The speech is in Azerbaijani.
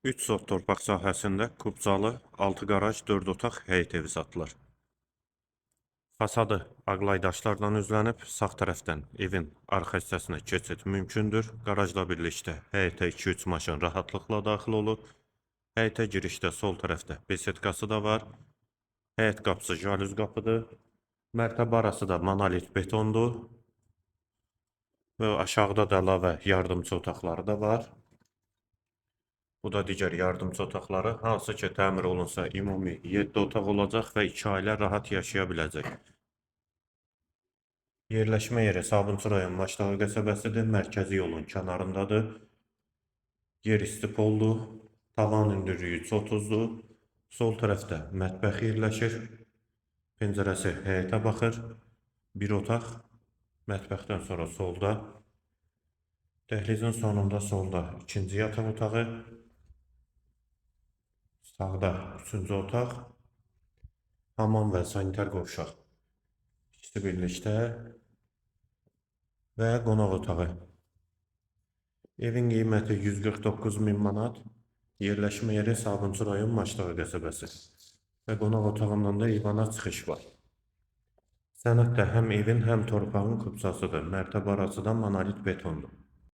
3 sot torpaq sahəsində kubcalı 6 qaraj, 4 otaq həyət evi satılır. Fasadı ağlay daşlardan üzlənib, sağ tərəfdən evin arxa hissəsinə keçid mümkündür. Qarajla birlikdə həyətə 2-3 maşın rahatlıqla daxil olur. Həyətə girişdə sol tərəfdə besetkası da var. Həyət qapısı jalüz qapıdır. Mərtəbə arası da monolit betondur. Və aşağıda da əlavə yardımçı otaqları da var. Bu da digər yardımçı otaqları, hansı ki təmir olunsa ümumi 7 otaq olacaq və 2 ailə rahat yaşaya biləcək. Yerləşmə yeri Sabunçu rayon Maçdağı qəsəbəsidir. Mərkəzi yolun kənarındadır. Yer istipoldur. Tavan hündürlüyü 3,30-dur. Sol tərəfdə mətbəx yerləşir. Pəncərəsi həyətə baxır. Bir otaq. Mətbəxdən sonra solda. Dəhlizin sonunda solda ikinci yataq otağı. Sağda üçüncü otaq. Hamam və sanitar qovşaq. İkisi birlikdə və qonaq otağı. Evin qiyməti 149 min manat. Yerləşmə yeri Sabunçu rayon Maçdağı qəsəbəsi. Və qonaq otağından da eyvana çıxış var. Sənəd də həm evin, həm torpağın kubcasıdır. Mərtəbə arası da monolit betondur.